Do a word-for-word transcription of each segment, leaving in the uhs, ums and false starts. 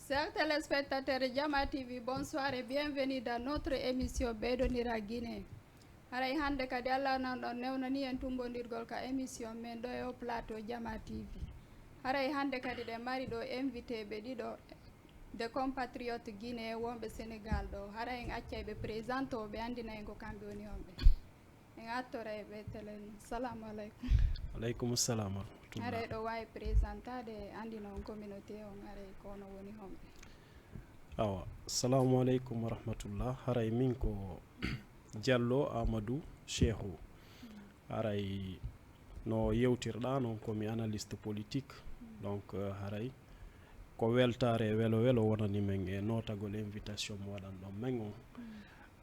Chers téléspectateurs de Jama T V, bonsoir et bienvenue dans notre émission Ɓeydondiral Guinée. Haray hannde kadi Alla nan ɗon newnani en tumbondirgol ka émission men ɗo e o plateau Jama T V. Haray hannde kadi ɗen mari ɗo invité ɓe ɗiɗo, des compatriotes guinéens wonɓe Sénégal ɗo. Haray en accay ɓe présente o, ɓe anndina en ko kamɓe woni honɓe. En attora e ɓe telen. Salamu aleykum. Aleykum salam wa rahmatullah. Haray ɗo waawi présentade, anndina on communauté on, haray ko onon woni honɓe. Awa, salamu aleykum wa rahmatullah. Haray min ko Diallo Amadou Cheikhou. Haray no yewtirɗaa non ko mi analyste politique. Donc, euh, haray ko weltaare e welo welo wonani men e nootagol invitation mo waɗan ɗon men on.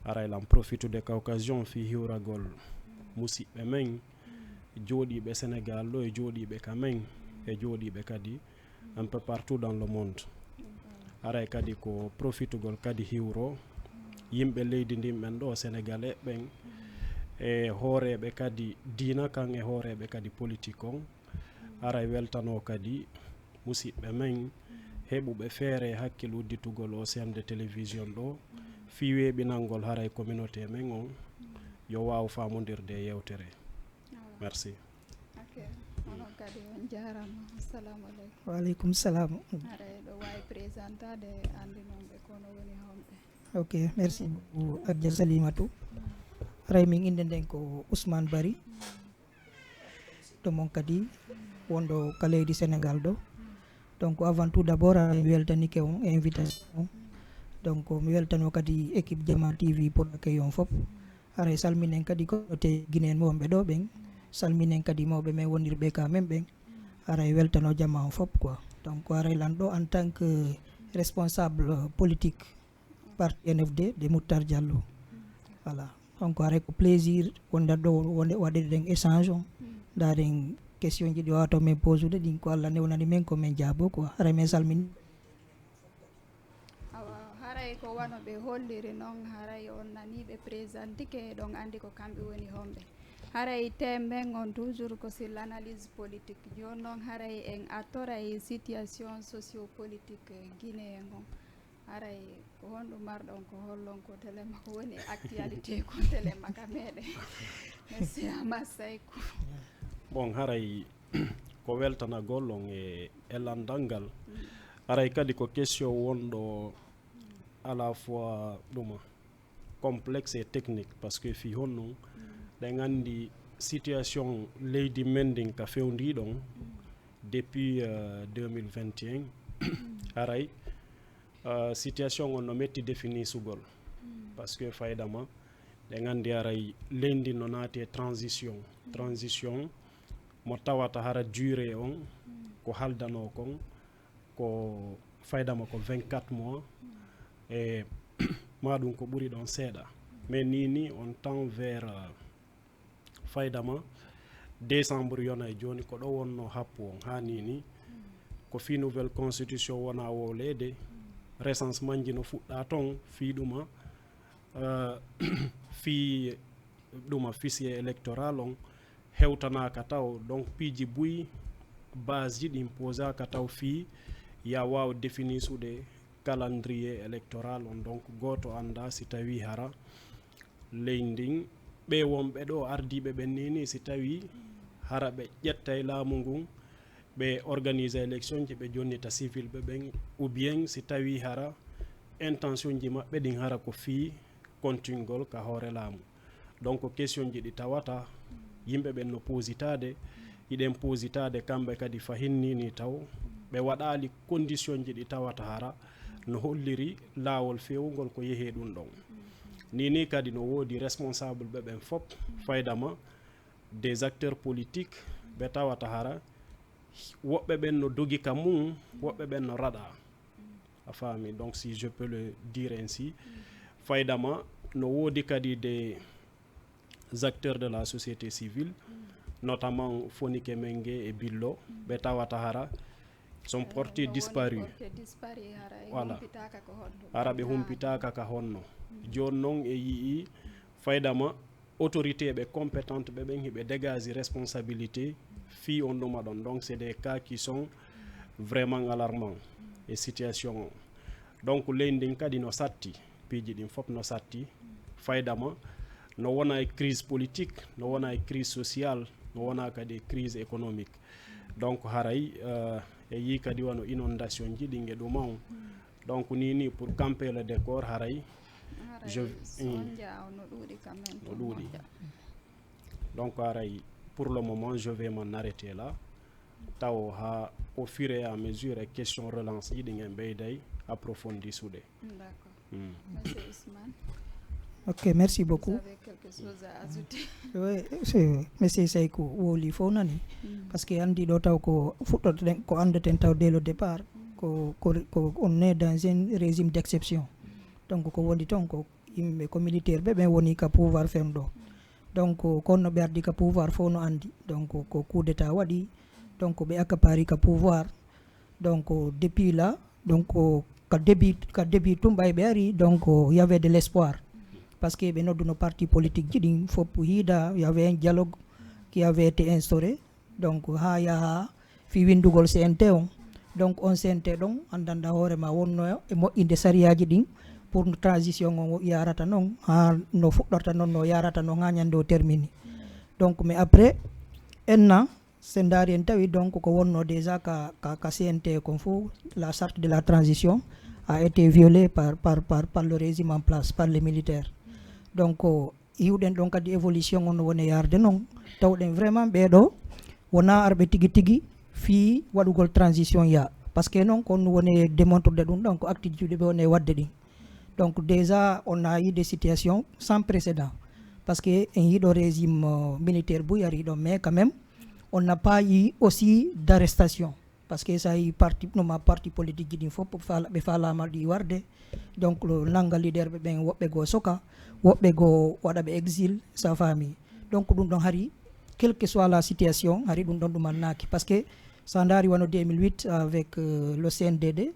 Haray lan profitude ka occasion fii hiwragol musiɓɓe men jooɗiiɓe Sénégal ɗo e jooɗiiɓe ka men e jooɗiiɓe kadi un peu partout dans le monde. Haray kadi ko profitugol kadi hiwro yimɓe leydi ndin ɓen ɗo Sénégalais ɓen e hooreeɓe kadi diina kan e hooreeɓe kadi politique on. Haray weltanoo kadi musiɓɓe men heɓuɓe feere e hakkil udditugol o C M D télévision ɗo fii weeɓinangol haray communauté men on yo waaw faamondirde e yewtere. Merci. Ok, onon kadi on jaaraama. Assalamu aleykum. Wa aleykum salam. Haray ɗo waawi présentade, anndinooɓe ko onon woni honɓe. Ok, merci beaucoup, Adja Salimatu. Haray min innde nden ko Ousmane Bari. To mon kadi wonɗo ka leydi Sénégal ɗo. Donc, avant tout d'abord, mi weltanike on e invitation on. Donc, mi weltano kadi équipe Jama T V pour accueil on fop. Haray salminen kadi communauté guinéen wonɓe ɗo ɓen. Salminen kadi mawɓe men wonirɓe ka men ɓen. Haray weltano jama on fop quoi. Donc, haray lan ɗo en tant que responsable politique parti N F D de Moutar Diallo. Voilà. Donc, haray ko plaisir wonde ɗo, wonde waɗude ɗen échange on. Ndaaren question ji ɗi waawata men posude ɗin, ko Alla newnani men ko men jaabo quoi. Haray men salmini. Awa, haray ko wano ɓe holliri non, haray on nanii ɓe présentike, ɗon anndi ko kamɓe woni honɓe. Haray thème men on toujours ko sur l'analyse politique. Jooni non haray en attoray situation socio-politique guinéen on. Haray ko honɗum marɗon ko hollon ko telema ko woni actualité ko telema ka meɗen? Monsieur Amas Sayku. Bon, haray ko weltanagol on e, e landal ngal. Haray kadi ko question wonɗo à la fois ɗuma complexe et technique, parce que fii honno ɗen anndi situation leydi men ndin ka fewndii ɗon depuis, euh, deux mille vingt et un. Haray, euh, situation on no metti définisugol, parce que fayda ma ɗen anndi haray leydi no naati e transition. Transition mo tawata hara durée on ko haldanoo kon ko fayda ma ko vingt-quatre mois, e maa ɗum ko ɓuri ɗon seeɗa. Mais nii nii on tend vers, euh, fayda ma décembre yona e jooni ko ɗo wonno happu on haa nii nii. Ko fii nouvelle constitution wona wowleede, recensement ji no fuɗɗa ton fii ɗuma, euh, fii ɗuma fichier électoral on hewtanaaka taw. Donc piiji buy base ji ɗin posaaka taw fii ya waaw définisude calendrier électoral on. Donc gooto annda si tawii hara leydi ndin ɓe wonɓe ɗo ardiiɓe ɓen nii nii si tawii hara ɓe ƴettay laamu ngun ɓe organisa élection ji ɓe jonnita civil ɓe ɓen, ou bien si tawii hara intention ji maɓɓe ɗin hara ko fii kontingol ka hoore laamu. Donc question ji ɗi tawata yimɓe ɓen no positaade, hiɗen positaade kamɓe kadi fahin nii nii taw ɓe waɗaali condition ji ɗi tawata hara no holliri laawol feewungol ko yehee ɗum ɗon. Nii nii kadi no woodi responsable ɓe ɓen fop, fayda ma des acteurs politiques ɓe tawata hara woɓɓe ɓen no dogi ka mum, woɓɓe ɓen no raɗa. A faami? Donc si je peux le dire ainsi, fayda ma no woodi kadi des acteurs de la société civile, notamment Fonike Menge e Billo, ɓe tawata hara sont portés disparus. Voilà. Hara ɓe humpitaaka ka honno. Jooni non e yi'i fayda ma autorité ɓe compétente ɓe ɓen hiɓe dégage responsabilité fii on ɗuma ɗon. Donc c'est des cas qui sont vraiment alarmants e situation on. Donc, leydi ndin kadi no satti, piiji ɗin fof no satti, fayda ma no wona e crise politique, no wona e crise sociale, no wona kadi e crise économique. Donc, haray, euh, e yii kadi wano inondation ji ɗin e ɗum on. Donc, ni, ni, pour camper le décor, haray, haray je, so mm, on jaa, no ɗuuɗi quand même, no ɗuuɗi. Donc, haray, pour le moment, je vais m'en arrêter là. Tawo ha, au fur et à mesure, e question relance ji ɗin en ɓeyday approfondisude. D'accord. Mm. Monsieur Ousmane, Ok, merci beaucoup. Vous avez quelque chose à ajouter? Oui, c'est Monsieur Seyku wowli fof nani. Mm. Parce que anndi ɗo taw ko fuɗɗotoɗen, ko anndoten taw dès le départ, ko, ko, ko on est dans un régime d'exception. Donc, ko woni toon ko yimɓe, ko militaire ɓe, ɓen woni ka pouvoir fen ɗo. Donc, ko no ɓe ardi ka pouvoir fof no anndi. Donc, ko coup d'état waɗi. Donc, ɓe accaparer ka pouvoir. Donc, depuis là, donc, ka début, ka début tun ɓay ɓe ari, donc, il y avait de l'espoir. Parce que ɓe nodduno parti politique ji ɗin fof hiida, il y avait un dialogue qui avait été instauré. Donc, haa yaha fii winndugol C N T on. Donc, on C N T ɗon, anndanɗaa hoore ma wonno e moƴƴinde sariyaaji ɗin pour no transition on yaarata non, haa no fuɗɗorta non, no yaarata non, haa ñande o termini. Donc, mais après, enna, si en ndaari en tawi, donc, ko wonno déjà ka, ka, ka C N T kon fof, la charte de la transition a été violée par, par, par, par le régime en place, par les militaires. Donc, iwɗen ɗon kadi évolution on no woni yaarde non, tawɗen vraiment ɓee ɗoo wonaa arɓe tigi tigi fii waɗugol transition yaa. Parce que non, ko on woni démontrude ɗum ɗon, ko acte ji ɗi ɓe woni waɗde ɗin. Donc, déjà, on a eu des situations sans précédent. Parce que en yiɗo régime, euh, militaire buy ari ɗon, mais quand même, on n'a pas eu aussi d'arrestation. Parce que so a yii parti, no ma parti politique ji ɗin fof, faala-, ɓe faalaama ɗi warde. Donc, lo nannga leader ɓe ɓen, woɓɓe goo soka, woɓɓe goo waɗa ɓe exil, sa faami. Donc, ɗum ɗon hari, quelle que soit la situation, hari ɗum ɗon ɗum annaaki. Parce que so a ndaari wano deux mille huit avec, euh, le C N D D,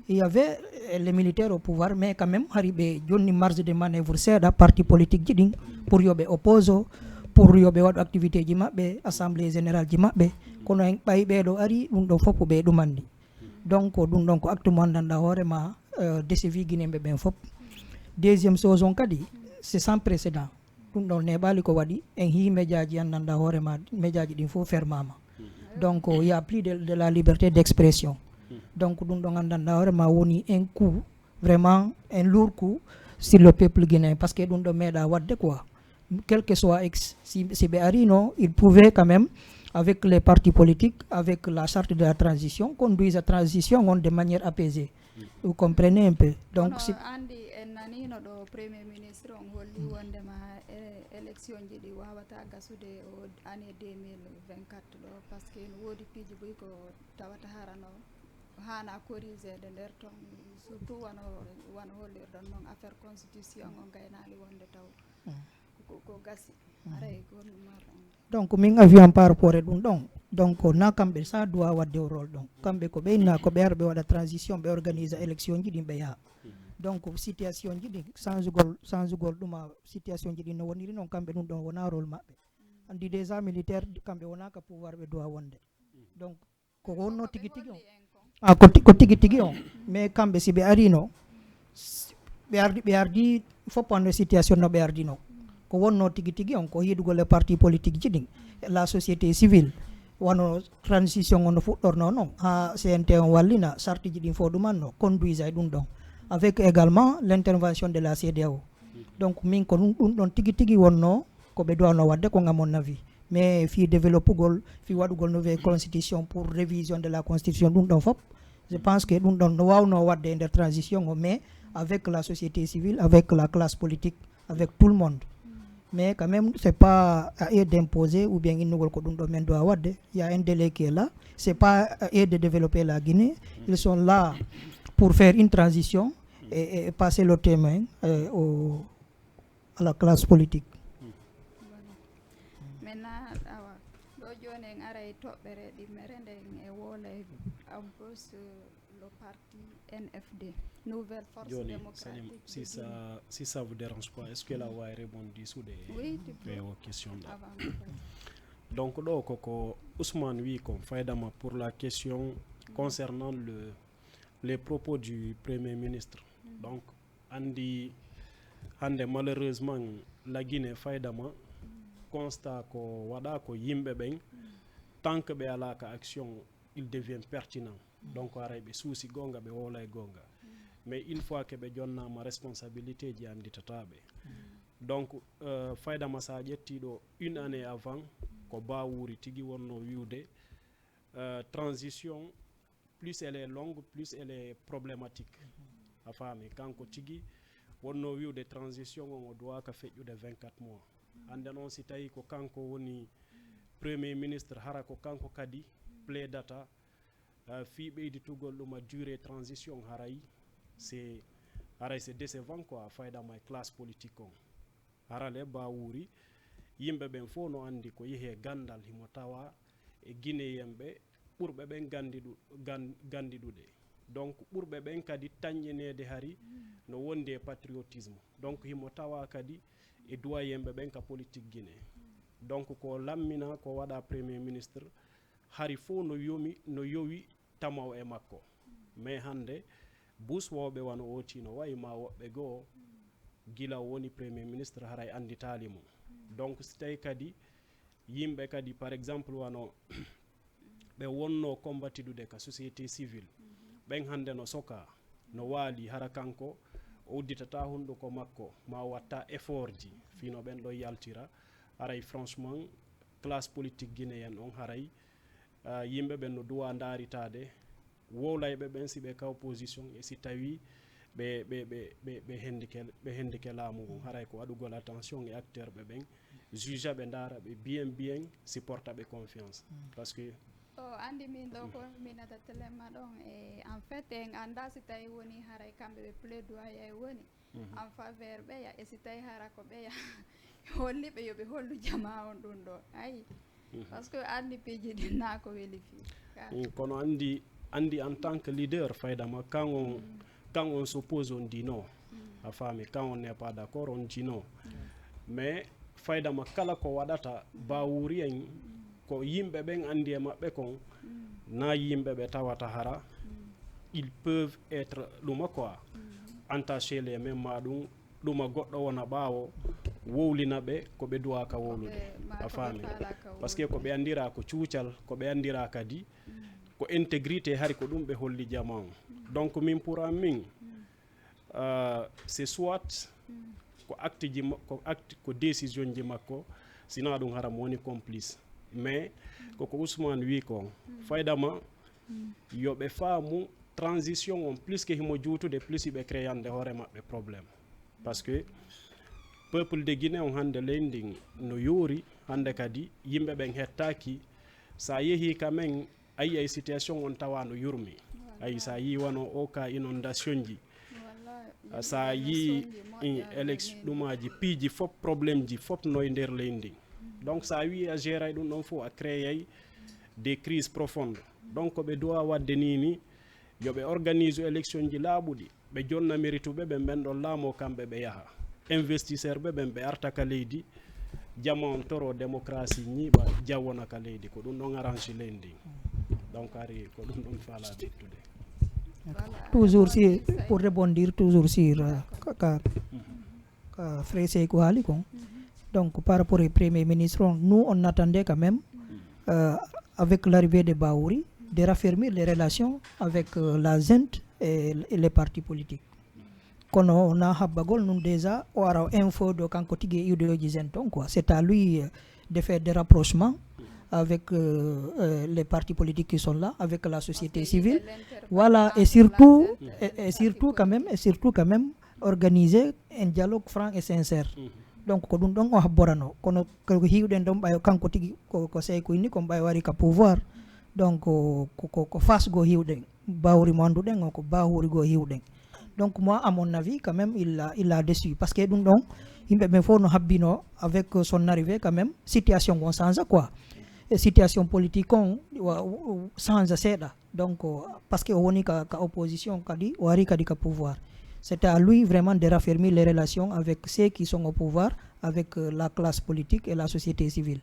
il y avait, euh, les militaires au pouvoir, mais quand même, hari ɓe jonni marge de manœuvre seeɗa, parti politique ji ɗin, pour yo ɓe oppose, pour yo ɓe waɗu activité ji maɓɓe, assemblée générale ji maɓɓe. Kono en ɓay ɓee ɗoo ari, ɗum ɗon fof ɓe ɗumanni. Donc, ɗum ɗon ko acte mo anndanɗaa hoore ma, euh, décevi Guinéen ɓe ɓen fof. Deuxième chose on kadi, c'est sans précédent. Ɗum ɗon neeɓaali ko waɗi, en hii mejaaji anndanɗaa hoore ma, mejaaji ɗin fof fermaama. Donc, il y a plus de, de la liberté d'expression. Donc, ɗum ɗon anndanɗaa hoore ma woni un coup, vraiment un lourd coup sur le peuple guinéen, parce que ɗum ɗon meeɗaa waɗde quoi. Quel que soit ex, si, si ɓe arino, il pouvait quand même, avec les partis politiques, avec la charte de la transition, conduire la transition on de manière apaisée. Vous comprenez un peu. Donc, Kono si, anndi en naniino ɗo Premier Ministre on holli wondema e-, élection ji ɗi wawata gasude o année deux mille vingt-quatre ɗo, parce que no woodi piiji buy ko tawata harano haana corrigede nder ton, surtout wano, wano hollirɗon non affaire constitution on gaynaali wonde taw ko, ko gasi. Haray ko honno marɗon? Donc, min avis am par rapport e ɗum ɗon. Donc, na kamɓe sa droit waɗde o rôle ɗon. Kamɓe ko ɓe inna ko ɓe ara ɓe waɗa transition, ɓe organisa élection ji ɗin ɓe yaha. Donc, situation ji ɗin changegol, changegol ɗum a situation ji ɗin no woniri non, kamɓe ɗum ɗon wona rôle maɓɓe. Anndi déjà militaire, kamɓe wona ka pouvoir ɓe droit wonde. Donc, ko wonno tigi tigi on. Ah, ko ti-, ko tigi tigi on. Mais kamɓe si ɓe arino, s-, ɓe ardi, ɓe ardi fof anno situation no ɓe ardino. Ko wonno tigi tigi on, ko yiidugol e parti politique ji ɗin, la société civile, wano transition on no fuɗɗorno non, ha C N T on wallina, sarti ji ɗin fof ɗumanno, conduisa e ɗum ɗon. Avec également l'intervention de la C D A O. Donc, min ko ɗum, ɗum ɗon tigi tigi wonno ko ɓe duwano waɗde ko à mon avis. Mais fii développugol, fii waɗugol nouvelle constitution pour révision de la constitution, ɗum ɗon fof, je pense que ɗum ɗon no wawno waɗde e nder transition o, mais avec la société civile, avec la classe politique, avec tout le monde. Mais quand même, c'est pas à eux d'imposer ou bien innugol ko ɗum ɗo men doit waɗde. Il y a un délai qui est là. C'est pas à eux de développer la Guinée. Ils sont là pour faire une transition et, et passer le témoin, euh, au, à la classe politique. Maintenant, awa, ɗo jooni en aray toɓɓere ɗimmere nden e wowla en plus, euh, le parti N F D, Nouvelle Force Jooni, Démocratique Salim, si de ça, si ça vous dérange pas, est-ce que la waawi rebondir suuɗe Oui, tu peux. E o question ɗo? Avant de Donc, ɗo koko Ousmane wi kon faydama pour la question concernant le, les propos du Premier ministre. Donc, anndi hannde, malheureusement, la Guinée, fayda ma, constat ko waɗa ko yimɓe ɓen, tant que ɓe alaa ka action, il devient pertinent. Donc, haray ɓe suusi goonga, ɓe wowlay goonga. Mais une fois que ɓe jonnaama responsabilité ji, annditataa ɓe. Donc, euh, fayda ma, sa ƴetti ɗo, une année avant, ko Bawuri tigi wonno wi'ude, euh, transition, plus elle est longue, plus elle est problématique. A faami? Kanko tigi wonno wi'ude transition on o duwaaka feƴƴude vingt-quatre mois. Hannde non, si tawi ko kanko woni Premier ministre, hara ko kanko kadi plaidata, euh, fii ɓeyditugol ɗum a durée transition, haray c'est, haray c'est décevant quoi, fayda ma e classe politique on. Hara le Bawuri, yimɓe ɓen fof no anndi ko yehi e ganndal, himo tawa e Guinéen ɓe ɓurɓe ɓen ganndiɗu-, gan-, ganndiɗude. Donc, ɓurɓe ɓen kadi tanƴineede hari no wondi e patriotisme. Donc, himo tawa kadi e duwayenɓe ɓen ka politique Guinée. Donc, ko lammina ko waɗa Premier ministre, hari fof no yomi, no yowi tamaw e makko. Mais hannde, buswooɓe wano oo tino wayi ma woɓɓe goo, gila o woni Premier ministre, haray annditaali mo. Donc, si tawi kadi yimɓe kadi, par exemple, wano ɓe wonno kombatidude ka société civile, ɓen hannde no soka, no waali, hara kanko o udditata hunduko makko, ma o watta effort ji, fii no ɓen ɗon yaltira. Haray franchement, classe politique guinéenne on, haray, ah, yimɓe ɓen no duwa ndaaritaade, wowlayɓe ɓen si ɓe ka opposition e si tawi ɓe, ɓe, ɓe, ɓe, ɓe hendike, ɓe hendike laamu ngun. Haray ko waɗugol attention e acteur ɓe ɓen, juge ɓe, ndaara ɓe bien, bien, si porta ɓe confiance. Parce que O anndi min ɗo ko min nata télé ma ɗon, e en fait en annda si tawi woni haray kamɓe ɓe plaidoyer woni en faveur ɓeya, e si tawi hara ko ɓeya holli ɓe yo ɓe hollu jamaa on ɗum ɗo. Ayi. Parce que anndi piiji ɗin na ko weli fii. Ka- Mm, kono anndi, anndi en tant que leader, fayda ma, kan on, kan on s'oppose, on dit non. A faami, kan on n'est pas d'accord, on dit non. Mais fayda ma, kala ko waɗata Bawuri en, ko yimɓe ɓen anndi e maɓɓe kon, na yimɓe ɓe tawata hara, ils peuvent être ɗuma quoi, entacher les mains ma ɗum, ɗuma goɗɗo wona ɓaawo, wowlina ɓe ko ɓe duwaaka wowlude. A faami? Parce que ko ɓe anndira ko cuucal, ko ɓe anndira kadi ko intégrité, hari ko ɗum ɓe holli jamaa on. Donc, min, pour an min, euh, c'est soit ko acte ji ma-, ko acte, ko décision ji makko, sinaa ɗum hara mo woni complice. Mais koko Ousmane wi kon, fayda ma, yo ɓe faamu transition on, plus que himo juutude, plus ɓe créande hoore maɓɓe problème. Parce que peuple de Guinée on hannde, leydi ndin no yoori, hannde kadi yimɓe ɓen hettaaki. Sa yehi ka men, a yi'ay situation on tawa no yurmi. Ayi, sa yii wano o ka inondation ji, sa yii, eh, élection ɗumaji, piiji fop, problème ji fop no e nder leydi ndin. Donc, sa wii a géray ɗum ɗon fof, a créay des crises profondes. Donc, ko ɓe duwa waɗde ni ni, yo ɓe organise élection ji laaɓuɗi, ɓe jonna mérituɓe ɓen, ɓen ɗon laamoo kamɓe, ɓe yaha. Investisseur ɓe ɓen, ɓe arta ka leydi, jama on toro, démocratie ñiiɓa, jawona ka leydi. Ko ɗum ɗon arrange leydi ndin. Donc, hari ko ɗum ɗon faalaa ɓeydude. Voilà. Toujours si, pour rebondir, toujours sur, euh, ka, ka, ka Frère Sekou haali kon. Donc, par rapport au Premier ministre, on, nous, on attendait quand même, euh, avec l'arrivée de Bawuri, de raffermir les relations avec, euh, la gente et, et les partis politiques. Kono wonaa habbagol nun déjà o ara o info ɗo kanko tigi e idéologie zen ton quoi. C'est à lui, euh, de faire des rapprochements avec, euh, euh, les partis politiques qui sont là, avec la société civile. Voilà, et surtout, et, et surtout quand même, et surtout quand même, organiser un dialogue franc et sincère. Donc, ko ɗum ɗon o habborano. Kono ko hiwɗen ɗon ɓay kanko tigi ko, ko Sekou inni kon ɓay wari ka pouvoir. Donc, ko, ko, ko face go hiwɗen. Bawuri mo annduɗen o, ko Bawuri go hiwɗen. Donc, moi, à mon avis, quand même, il a, il a déçu. Parce que ɗum ɗon, yimɓe ɓen fof no habbino avec son arrivée, quand même, situation on change quoi. Et situation politique on, wa, wa, change seeɗa. Donc, euh, parce que o woni ka, ka opposition kadi, o ari kadi ka pouvoir. C'est à lui vraiment de raffermir les relations avec ceux qui sont au pouvoir, avec, euh, la classe politique et la société civile.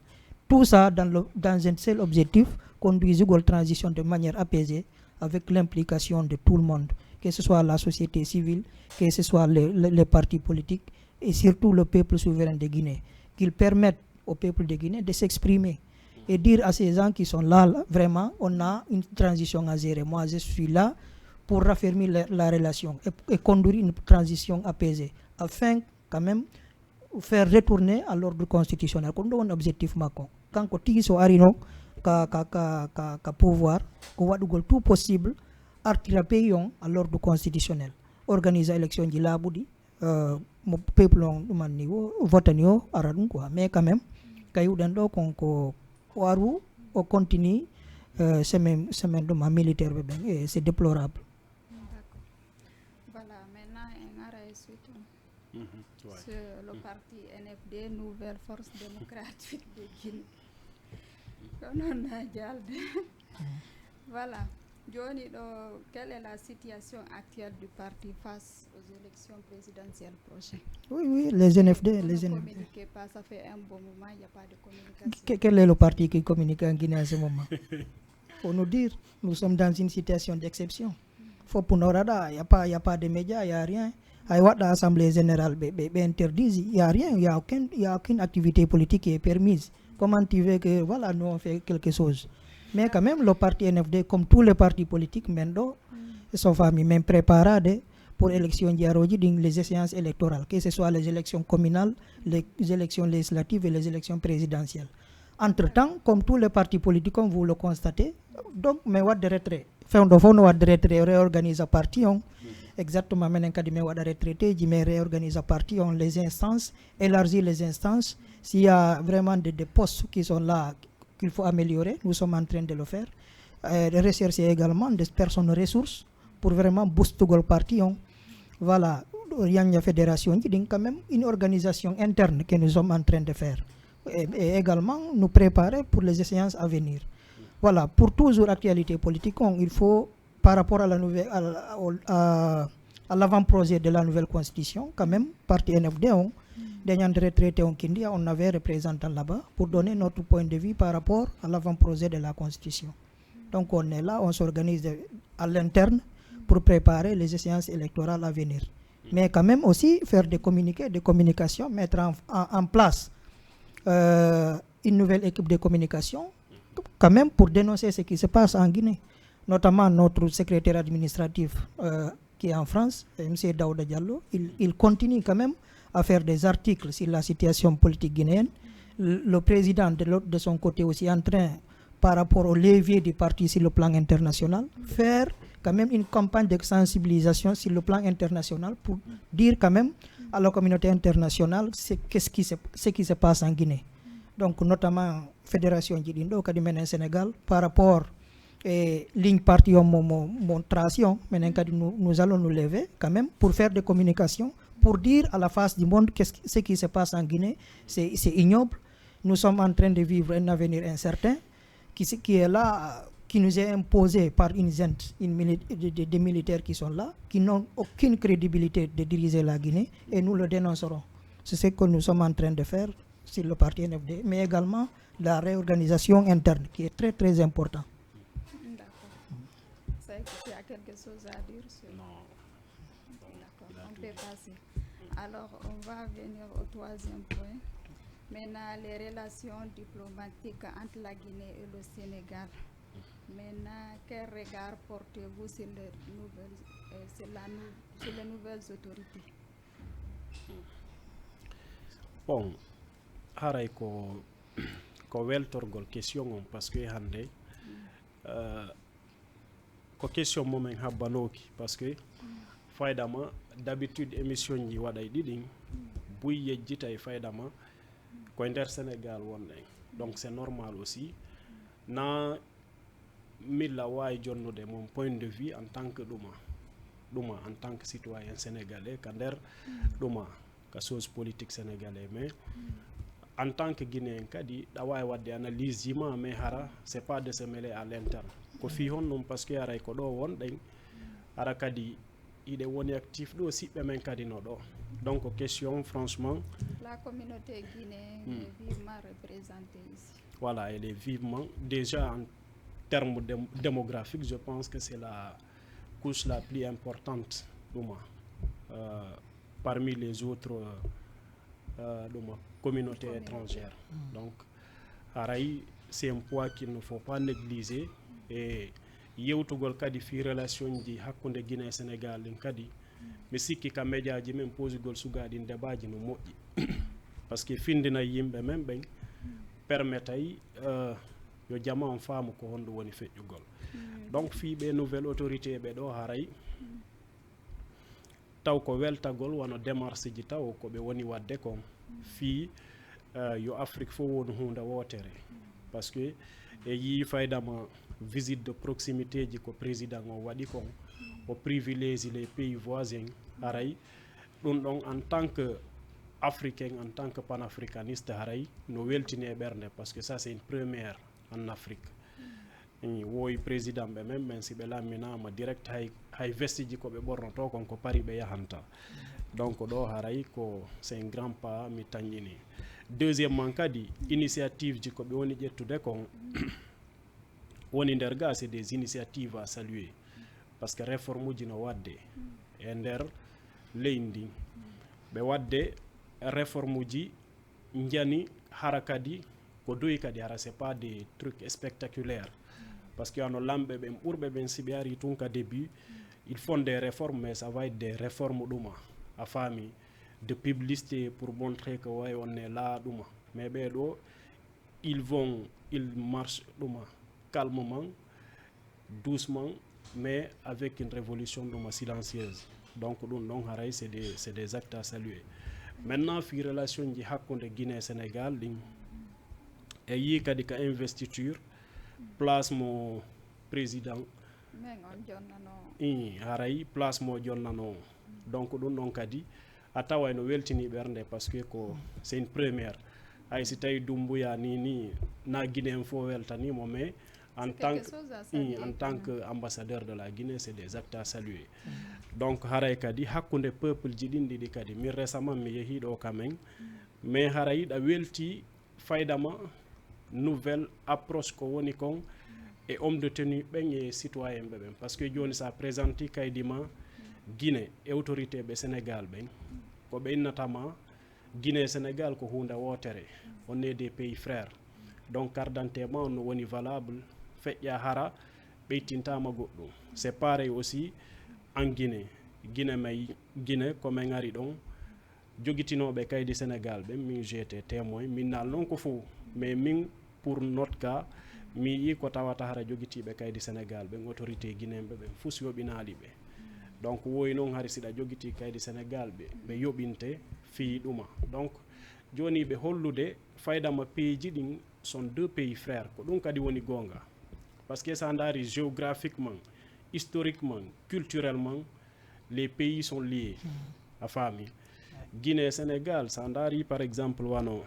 Tout ça dans le, dans un seul objectif, conduisugol transition de manière apaisée, avec l'implication de tout le monde, que ce soit la société civile, que ce soit les, les, les partis politiques, et surtout le peuple souverain de Guinée, qu'ils permettent au peuple de Guinée de s'exprimer et dire à ces gens qui sont là, là, vraiment, on a une transition à gérer. Moi, je suis là pour raffermir la, la relation et, et conduire une transition apaisée, afin quand même faire retourner à l'ordre constitutionnel. Ko ɗum ɗo woni objectif makko. Kanko tigi so arino ka, ka, ka, ka, ka pouvoir, ko waɗugol tout possible, artira pays on à l'ordre constitutionnel, organisa élection ji laaɓuɗi, euh, mo peuple on ɗuman ni o votani o ara ɗum quoi. Mais quand même, ka yi'uɗen ɗo kon ko o aru, o continue, euh, semaine, semaine ɗum a militaire ɓe ɓen, et c'est déplorable. D'accord. Voilà, maintenant, en ara e suite on. Mhm, ouais. Sur le parti N F D, Nouvelle Force Démocratique de Guinée. Ko non na jalde. Voilà. Jooni ɗo, quelle est la situation actuelle du parti face aux élections présidentielles prochaines? Oui, oui, les N F D, Vous les ne N F D. communiquez pas, ça fait un bon moment, il n'y a pas de communication. Que- Quel est le parti qui communique en Guinée en ce moment? Faut nous dire, nous sommes dans une situation d'exception. Faut pour nous, il n'y a pas, il y a pas de médias, il n'y a rien. Ay waɗa assemblée générale, ɓe, ɓe, ɓe interdit, il n'y a rien, il n'y a aucune, il y a aucune activité politique qui est permise. Comment tu veux que, voilà, nous on fait quelque chose? Mais quand même, le parti N F D, comme tous les partis politiques, maintenant, sont familles, même préparés pour élection diaroji, les échéances électorales, que ce soit les élections communales, les élections législatives et les élections présidentielles. Entre-temps, comme tous les partis politiques, comme vous le constatez, donc, mais what de retrait. Fewndo fof no waɗde retrait, réorganisa parti on. Exactement, menen kadi min waɗa retraité ji, min réorganisa parti on, les instances, élargir les instances. S'il y a vraiment des, des postes qui sont là, qu'il faut améliorer, nous sommes en train de le faire. Euh, rechercher également des personnes ressources pour vraiment booster le parti on. Voilà, il y a une fédération, quand même, une organisation interne que nous sommes en train de faire. Et, et également, nous préparer pour les échéances à venir. Voilà, pour toujours actualité politique, on, il faut, par rapport à la nouvelle, à, à- à- à l'avant-projet de la nouvelle constitution, quand même, parti N F D, on, dernier retraité, on, Kindia, on avait représentant là-bas pour donner notre point de vue par rapport à l'avant-projet de la constitution. Donc on est là, on s'organise de- à l'interne pour préparer les échéances électorales à venir. Mais quand même aussi faire des communiqués, des communications, mettre en, en- en place euh, une nouvelle équipe de communication, quand même pour dénoncer ce qui se passe en Guinée, notamment notre secrétaire administratif euh, qui est en France, M C Daouda Diallo, il, il continue quand même à faire des articles sur la situation politique guinéenne. Le, le président de l'autre, de son côté aussi en train, par rapport au levier du parti sur le plan international, faire quand même une campagne de sensibilisation sur le plan international pour dire quand même à la communauté internationale ce, qu'est-ce qui se, ce qui se passe en Guinée. Donc notamment fédération ji ɗin ɗo kadi menen Sénégal par rapport e ligne parti on mo, mo, mo tracé on, menen kadi nous, nous allons nous lever quand même pour faire des communications, pour dire à la face du monde qu'est-ce qui- ce qui se passe en Guinée, c'est c'est ignoble. Nous sommes en train de vivre un avenir incertain qui, se- qui est là, euh, qui nous est imposé par une junte, une mili- des, des- des militaires qui sont là, qui n'ont aucune crédibilité de diriger la Guinée, et nous le dénoncerons. C'est ce que nous sommes en train de faire sur le parti N F D, mais également la réorganisation interne qui est très très important. D'accord. Ça, tu as quelque chose à dire sur... Non. D'accord, Il a on tout peut dit. Passer. Alors, on va venir au troisième point. Maintenant, les relations diplomatiques entre la Guinée et le Sénégal. Maintenant, quel regard portez-vous sur les nouvelles, euh, sur la nou- sur les nouvelles autorités? Bon, haray ko ko weltorgol question on, parce que hannde euh, ko question mo min habbanooki, parce que fayda ma d'habitude émission ji waɗay ɗiɗin, buy yejjitay fayda ma koye nder Sénégal wonɗen. Donc c'est normal aussi na milla waawi jonnude mon point de vue en tant que ɗuma ɗuma en tant que citoyen sénégalais ka nder ɗuma ka chose politique sénégalais, mais en tant que guinéen kadi ɗa waawi waɗde analyse ji ma, mais hara c'est pas de se mêler à l'interne. Ko fii honɗum? Parce que haray ko ɗo wonɗen, hara kadi hiɗen woni actif ɗo, siɓɓe men kadi no ɗo. Donc question franchement, La communauté guinéenne Hmm. est vivement représentée ici. Voilà, elle est vivement déjà en, terme dém- démographique, je pense que c'est la couche la plus importante, ɗuma, euh, parmi les autres, euh, euh, ɗuma, communautés étrangères. Donc, haray, c'est un poids qu'il ne faut pas négliger. E yewtugol kadi fii relation ji hakkunde Guinée e Sénégal ɗin kadi, mi sikki ka média ji men posugol sugaaɗin débat ji no moƴƴi. Parce que findinay yimɓe men ɓen, permetay, euh, yo jama on faamu ko honɗum woni feƴƴugol. Donc, fii ɓe nouvelle autorité ɓe ɗo haray, taw ko weltagol wano démarche ji taw ko ɓe woni waɗde kon fii, euh, yo Afrique fof wonu huunde wootere. Parce que e yii faydama visite de proximité ji ko président o waɗi kon, o privilégie les pays voisins, haray ɗum ɗon en tant que africain, en tant que panafricaniste, haray no weltini e ɓernde, parce que ça c'est une première en Afrique. Wooyi président ɓe men ɓen, si ɓe lamminaama direct, hay, hay veste ji ko ɓe ɓornotoo kon ko Paris ɓe yahanta. Donc ɗo haray ko c'est un grand pas, mi tanƴini. Deuxièmement kadi, initiative ji ko ɓe woni ƴettude kon woni nder ga, c'est des initiatives à saluer. Parce que réforme uji no waɗde e nder leydi ndin. Ɓe waɗde réforme uji njani hara kadi ko doyi kadi hara c'est pas des trucs spectaculaires. Parce que ano lamɓe ɓen ɓurɓe ɓen si ɓe ari tun ka début, ils font des réformes, mais ça va être des réformes ɗuma, a faami, de publicité pour montrer que way on est là ɗuma. Mais ɓee ɗo, ils vont, ils marchent ɗuma calmement, doucement, mais avec une révolution ɗuma silencieuse. Donc ɗum ɗon haray c'est des, c'est des actes à saluer. Maintenant fii relation ji hakkunde Guinée Sénégal ɗin, e yii kadi ka investiture place mo président, men on jonnano, i haray place mo jonnano. Donc ɗum ɗon kadi a taway no weltini ɓernde, parce que ko c'est une première. Hay si tawi Dumbuya ni, ni na Guinéen fof weltanimo, mais en tant que, en tant que ambassadeur de la Guinée, c'est des actes à saluer. Donc haray kadi hakkunde peuple ji ɗin ɗiɗi kadi, min récemment mi yehi ɗo quand même, mais haray ɗa welti faydama nouvelle approche ko woni kon e homme de tenue ɓen e citoyen ɓe ɓen. Parce que joni sa présenti kaydi ma Guinée e autorité ɓe Sénégal ɓen, ko ɓe innata ma Guinée e Sénégal ko huunde wootere, on est des pays frères. Donc carte d'identité ma on no woni valable, feƴƴa hara ɓeytintama goɗɗum. C'est pareil aussi en Guinée. Guinée may, Guinée ko men ari ɗon, jogitinooɓe kaydi Sénégal ɓen, min j'étais témoin, min naal non ko fow, mais min pour notre cas, mi yii ko tawata hara jogitiiɓe kaydi Sénégal ɓen, autorité guinéen ɓe ɓen fus yoɓinaali ɓe. Donc woy non hari siɗa jogitii kaydi Sénégal ɓe, ɓe yoɓinte fii ɗuma. Donc joni ɓe hollude faydama pays ji ɗin sont deux pays frères, ko ɗum kadi woni goonga. Parce que sa ndaari géographiquement, historiquement, culturellement, les pays sont liés. A faami? Guinée, Sénégal, sa ndaari par exemple wano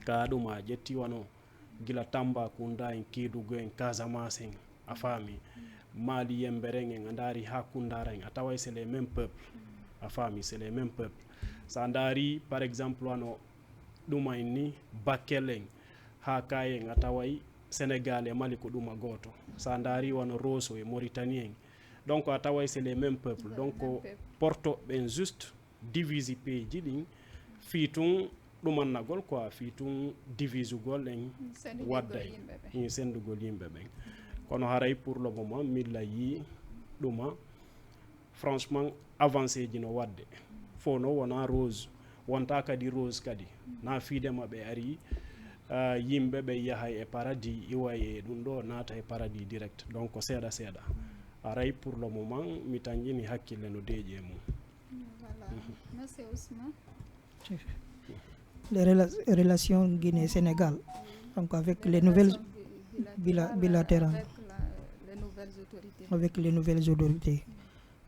ka ɗum a ƴetti wano gila Tambacounda en, Kédougou en, Casamance en, a faami? Mali yemberen en, a ndaari ha Koundara en, a taway c'est les mêmes peuples. A faami? C'est les mêmes peuples. Sa ndaari par exemple wano ɗuma en ni, Bakel en, ha Kaay en, a taway Sénégal e Mali ko ɗuma gooto. Sa ndaari wano Rosso e Mauritanie en, donc a taway c'est les mêmes peuples. Donc porto ɓen juste divise pays ji ɗin fii tun ɗumannagol quoi, fii tun divisugol en, waɗday sendugol yimɓe ɓen. Kono haray pour le moment milla yii ɗuma franchement avancé ji no waɗde. Fof no wona rose, wonta kadi rose kadi. Na fiide maɓɓe ari, ah, yimɓe ɓe yahay e paradis, iway e ɗum ɗo naata e paradis direct. Donc ko seeɗa seeɗa. Aray pour le moment mi tanƴini hakkille no deeƴi e mum. Voilà. Merci Ousmane. Les rela- relations Guinée-Sénégal, donc avec les nouvelles bila- bilatérales, avec les nouvelles autorités.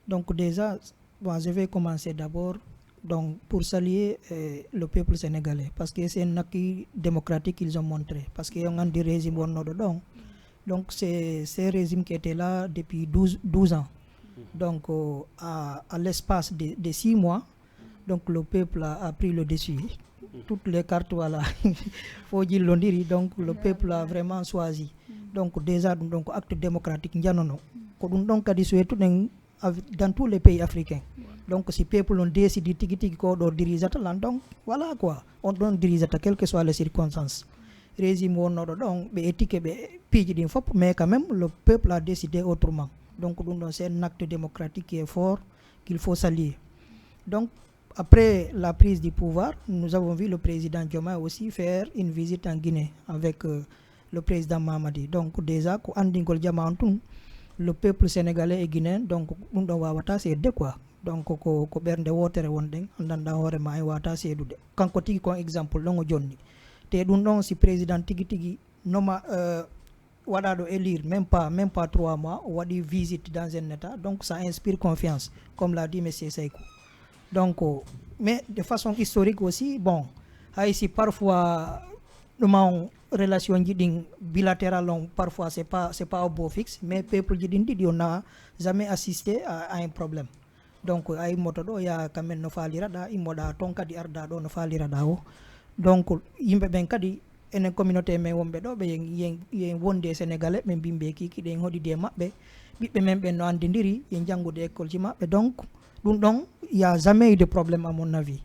Donc déjà, bon, je vais commencer d'abord donc pour saluer euh, le peuple sénégalais, parce que c'est un acquis démocratique qu'ils ont montré, parce que on a des régimes, donc c'est ces régimes qui étaient là depuis douze, douze ans. Donc euh, à, à l'espace de, de six mois, donc le peuple a, a pris le dessus. Toutes les cartes, voilà, faut dire l'ondiri. Donc le peuple a vraiment choisi. Donc déjà ɗum ɗon ko acte démocratique njanono. Ko ɗum ɗon kadi souhaituɗen av- dans tous les pays africains. Donc si peuple on décidi tigi tigi ko ɗo dirijata lan, donc voilà quoi, on ɗon dirijata quelles que soient les circonstances. Régime wonnoɗo ɗon ɓe étiqué ɓe piiji ɗin fof, mais quand même le peuple a décidé autrement. Donc ɗum ɗon c'est un acte démocratique qui est fort, qu'il faut saluer. Donc après la prise du pouvoir, nous avons vu le président Diomaye aussi faire une visite en Guinée avec euh, le président Mamadi. Donc déjà ko anndingol jama on tun, le peuple sénégalais et guinéen, donc ɗum ɗon wawata seedde quoi. Donc ko ko ɓernde wootere wonɗen, anndanɗa hoore ma en wawata seedude. Kanko tigi kon exemple ɗon o jonni. Te ɗum ɗon si président tigi tigi noma euh, waɗaɗo élire même pas même pas trois mois, o waɗi visite dans un état, donc ça inspire confiance, comme l'a dit monsieur Seykou. Donc mais de façon historique aussi, bon, hay si parfois ɗuma on relation ji ɗin bilatéral on parfois c'est pas c'est pas au beau fixe, mais peuple ji ɗin ɗiɗi on n'a jamais assisté à, à un problème. Donc a immoto ɗo yaha ka men no faaliraɗa, immoɗa ton kadi arda ɗo no faaliraɗa o. Donc yimɓe ɓen kadi enen communauté men wonɓe ɗo ɓe yen, yen, yen wondi e sénégalais ɓe mbimɓe kiki ɗen hoɗidi e maɓɓe, ɓiɓɓe men ɓen no andidiri yen janngude école ji maɓɓe. Donc ɗum ɗon y a jamais eu de problème à mon avis.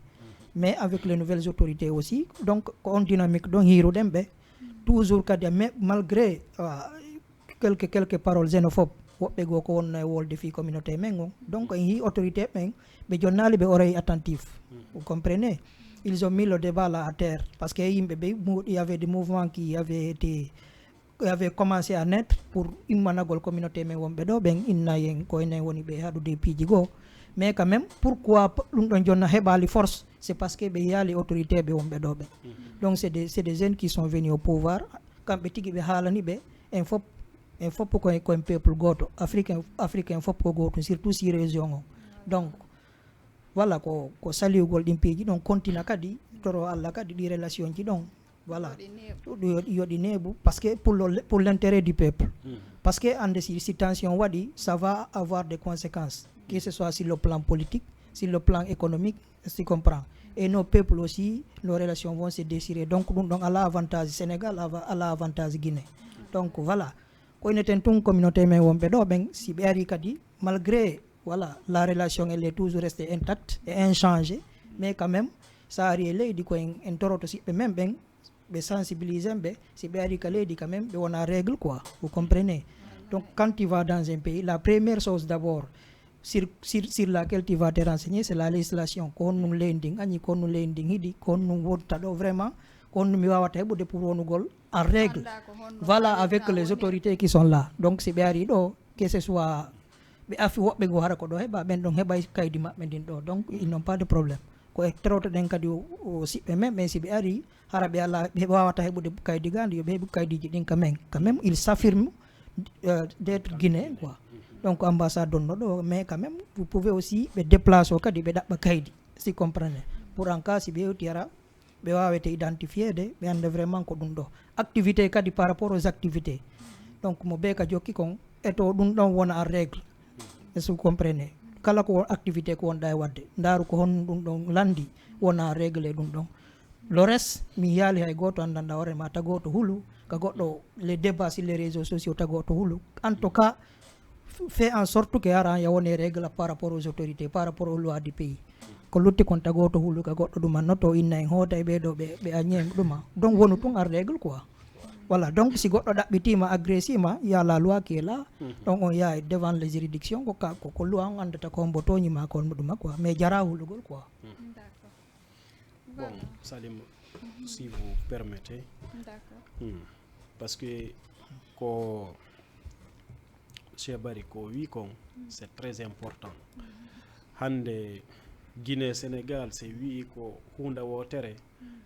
Mais avec les nouvelles autorités aussi, donc ko on dynamique ɗon hiruɗen ɓe toujours kadi, mais malgré euh, quelques quelques paroles xénophobes, woɓɓe goo ko wonno e wolde fii communauté men on. Donc en hii autorité ɓen ɓe jonnaali ɓe oreille attentif. Vous comprenez? Ils ont mis le débat là à terre parce que yimɓe ɓe mu- il y avait des mouvements qui avaient été qui avaient commencé à naître pour immanagol communauté men wonɓe ɗo ɓen inna yen ko enen woni ɓe haɗude e piiji goo. Mais quand même pourquoi p- ɗum ɗon jonna heɓaali force? C'est parce que ɓe yiyaali autorité ɓe wonɓe ɗo ɓen. Donc c'est des c'est des jeunes qui sont venus au pouvoir, kamɓe tigi ɓe haalani ɓe en fop en fop ko koye peuple gooto, africain africain fop ko gootum, surtout si région o. Donc voilà ko ko saliyugol ɗin piiji ɗon kontina kadi. Toro allah kadi ɗi relation ji ɗon voilà. Yo ɗi neeɓu parce que pour le- pour l'intérêt du peuple. Parce que ande si si tension waɗi ça va avoir des conséquences, que ce soit sur le plan politique, sur le plan économique, si comprend. Et nos peuples aussi nos relations vont se déchirer, donc ɗum ɗon ala avantage sénégal, ala avantage guinée. Donc voilà, ko ineten tun communauté men wonɓe ɗo ɓen si ɓe ari kadi malgré voilà la relation elle est toujours restée intacte et inchangée, mais quand même sa ari e leydi ko en en toroto siɓɓe men ɓen ɓe sensibilise en ɓe si ɓe ari ka leydi quand même ɓe wona règle quoi, vous comprenez? Donc quand tu vas dans un pays la première chose d'abord sur, sur, sur laquelle tu vas te renseigner c'est la législation, ko honɗum leydi ndin añi, ko honɗum leydi ndin hiɗi, ko honɗum wonta ɗo vraiment, ko honɗum mi wawata heɓude pour wonugol en règle. Voilà avec les autorités qui sont là, donc si ɓe ari ɗo que ce soit ɓe afi woɓɓe goo hara ko ɗo heɓa ɓen ɗon heɓay kaydi maɓɓe ndin ɗo, donc ils n'ont pas de problème. Ko e torotoɗen kadi o- o siɓɓe men ɓen si ɓe ari hara ɓe ala ɓe wawata heɓude kaydi gandi yo ɓe heɓu kaydiji ɗin quand même, quand même il s'affirme euh, d'être guinéen quoi. Donc ambassade donno ɗo mais quand même vous pouvez aussi ɓe déplace o kadi ɓe ɗaɓɓa kaydi si comprene, pour en cas si ɓe hewti ara ɓe wawete identifiede ɓe anda vraiment ko ɗum ɗo activité kadi par rapport aux activités. Donc mo be ka jokki kon eto ɗum ɗon wona en règle, est-ce que vous comprenez? Kala ko activité ko wonɗa e wadde ndaru ko honno ɗum ɗon landi wona en règle e ɗum ɗon. Le reste mi yiyaali hay gooto anndanɗa hoore ma tago to hulu ka goɗɗo les débats sur les réseaux sociaux tago to hulu. En tout cas fait en sorte que ara ya wone règle par rapport aux autorités, par rapport aux lois du pays. Ko lutti kon tago to hulu ka goɗɗo ɗuma noto inna en hoota e ɓeɗo ɓe ɓe añi en ɗuma donc wonu tun en règle quoi. Voilà donc si goɗɗo ɗaɓɓitima agressima ya la loi qui est là, donc on yaha devant les juridictions ko ka ko ko loi on anndata ko hombo tooñima ko honmo ɗuma quoi mais jara hulugol quoi. D'accord. Bon, Voilà. Salim, si vous permettez, D'accord. hmm, parce que ko Cheikh Bari ko wi kon c'est très important. Hande Guinée Sénégal si wi'i ko hunde wotere,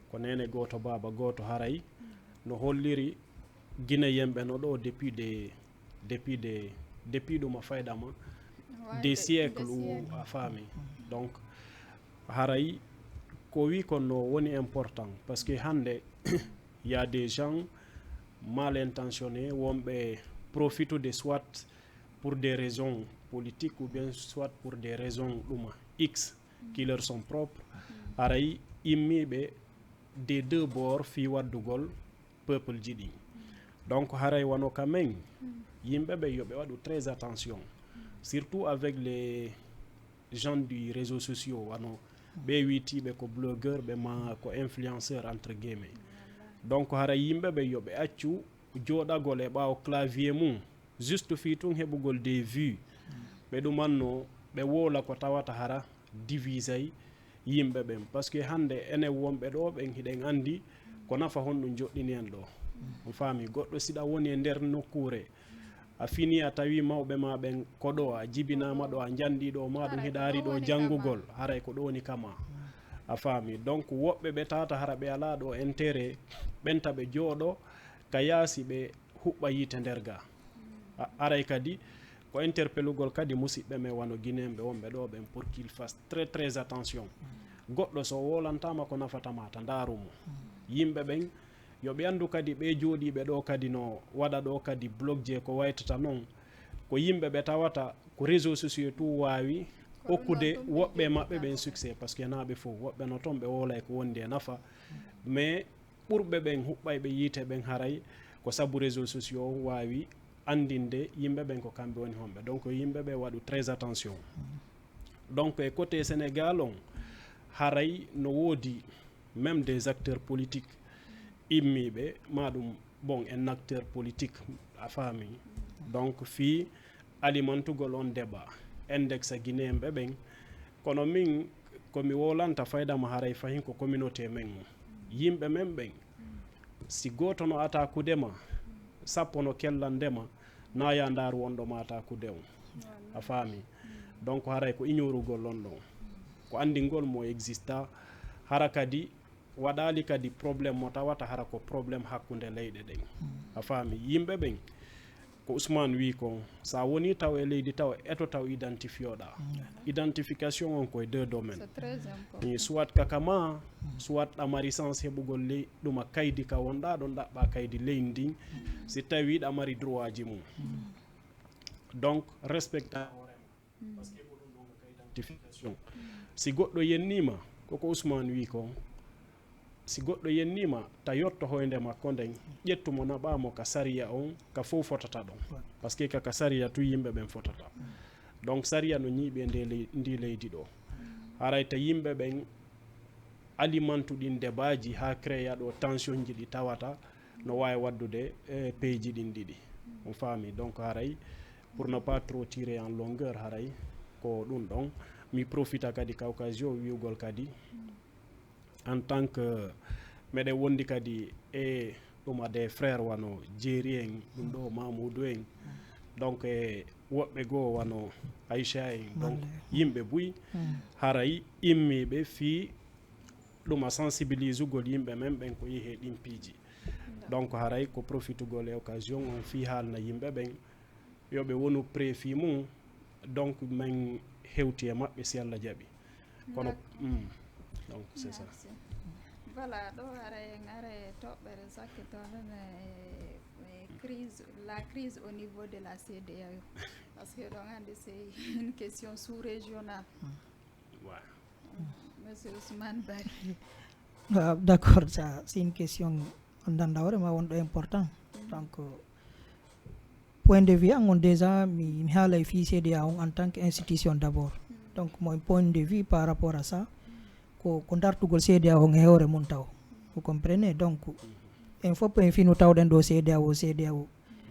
ko nene goto baba goto haray no holliri Guinéen ɓe no ɗo depuis des depuis des depuis ɗuma faydama des siècles ou a faami. Donc haray ko wi kon no woni important parce que hande y a des gens mal intentionnés wonɓe profitude soit pour des raisons politiques ou bien soit pour des raisons ɗuma x qui leur sont propres, haray immiɓe des deux bords fi waddugol peuple ji ɗin. Donc haray wano ka men, yimɓe ɓe yo ɓe waɗu très attention, surtout avec les gens du réseau sociaux, wano ɓe wiitiiɓe ko blogueur ɓe ma ko influenceur entre guillemets. Donc haray yimɓe ɓe yo ɓe accu jooɗagol e ɓaawo clavier mum juste fii tun heɓugol des vues. Ɓe ɗumanno ɓe woola ko tawata hara divisay yimɓe ɓen, parce que hannde enen wonɓe ɗo ɓen hiɗen anndi ko nafa honɗum joɗɗini en ɗo. On faami, goɗɗo siɗa woni e nder nokkuure, a fini a tawi mawɓe ma ɓen ko ɗo, a jibinaama ɗo, a njandi ɗo, ma ɗum hiɗa ari ɗo janngugol, haray ko ɗo woni kama. A faami, donc woɓɓe ɓe tata hara ɓe alaa ɗo intérêt, ɓen ta ɓe jooɗo ka yaasi ɓe huɓɓa yiite nder ga. A- aray kadi ko interpellugol kadi musiɓɓe men wano guinéen ɓe wonɓe ɗo ɓen, pour qu'il fasse très très attention. Goɗɗo so wolantama ko nafata ma, ta ndaaru mo. Yimɓe ɓen yo ɓe anndu kadi ɓe jooɗiiɓe ɗo kadi no waɗa ɗo kadi blog je ko waytata non, ko yimɓe ɓe tawata ko réseau sociaux tout waawi okkude woɓɓe maɓɓe ɓen succès, parce que na ɓe fof woɓɓe no toon ɓe wolay ko wondi e nafa, mais ɓurɓe ɓen huɓɓayɓe yiite ɓen haray ko sabu réseau sociaux on waawi anndinde yimɓe ɓen ko kamɓe woni honɓe. Donc yimɓe ɓe waɗu très attention. Donc e côté Sénégal on, haray no woodi même des acteurs politiques immiiɓe, ma ɗum, bon, un acteur politique, a faami. Donc fii alimantugol on débat, indexa guinéen ɓe ɓen. Kono min ko mi wolanta fayda ma haray fahin ko communauté men on. Yimɓe men ɓen, si gooto no atakude ma, sappo no kellande ma, na ya ndaaru wonɗo ma atakude on. A faami. Donc haray ko ignorugol on ɗon, ko anndingol mo exista. Hara kadi waɗaali kadi problème mo tawata hara ko problème hakkunde leyɗe ɗen. A faami, yimɓe ɓen, ko Ousmane wi kon, sa woni taw e leydi taw, eto taw identifioɗa. Identification on koye deux domaines. Soit ka kama, soit ɗa mari sens heɓugol ley ɗuma kaydi ka wonɗa ɗon, ɗaɓɓa kaydi leydi ndin, si tawi ɗa mari droit ji mum. Donc respecta hoore ma, parce que ko ɗum ɗon ka identification. Si goɗɗo yennima, koko Ousmane wi kon, si goɗɗo yennima ta yotto hoynde makko nden, ƴettu mo naɓa mo ka sariya on, ka fow fotata ɗon. Parce que ka ka sariya tu yimɓe ɓen fotata. Donc sariya no ñiiɓi e nde ley- ndi leydi ɗo. Haray ta yimɓe ɓen alimantu ɗin debaaji ha créa ɗo tension ji ɗi tawata no waawi waddude e peeji ɗin ɗiɗi. On faami? Donc haray pour ne pas trop tirer en longueur, haray ko ɗum ɗon mi profita kadi ka occasion wi'ugol kadi en tant que meɗen wondi kadi e ɗuma des frères wano Jeeri en, ɗum ɗo Mamoudou en, donc e woɓɓe goo wano Aïcha en, donc yimɓe buy haray immiiɓe fii ɗuma sensibilisugol yimɓe men ɓen ko yehi e ɗin piiji. Donc haray ko profitugol e occasion on fii haalna yimɓe ɓen yo ɓe wonu prêt fii mum, donc men hewti e maɓɓe si Allah jaɓi. Kono mm, donc c'est ça. Voilà, ɗo ara en ara e toɓɓere sakkitooɗen e crise, la crise au niveau de la C D A O. Parce que ɗon hannde c'est une question sous-régionale. Ouais. Monsieur Ousmane Barry. Ah, d'accord, ça c'est une question on danda hoore ma wonɗo important. Donc point de vue an on déjà mi mi haalay fii C D A O on en tant que institution d'abord. Donc mon point de vue par rapport à ça, ko ko dartugol C D A O on e hoore mum taw. Vous comprenez? Donc en fof en finu tawɗen ɗo C D A O, C D A O.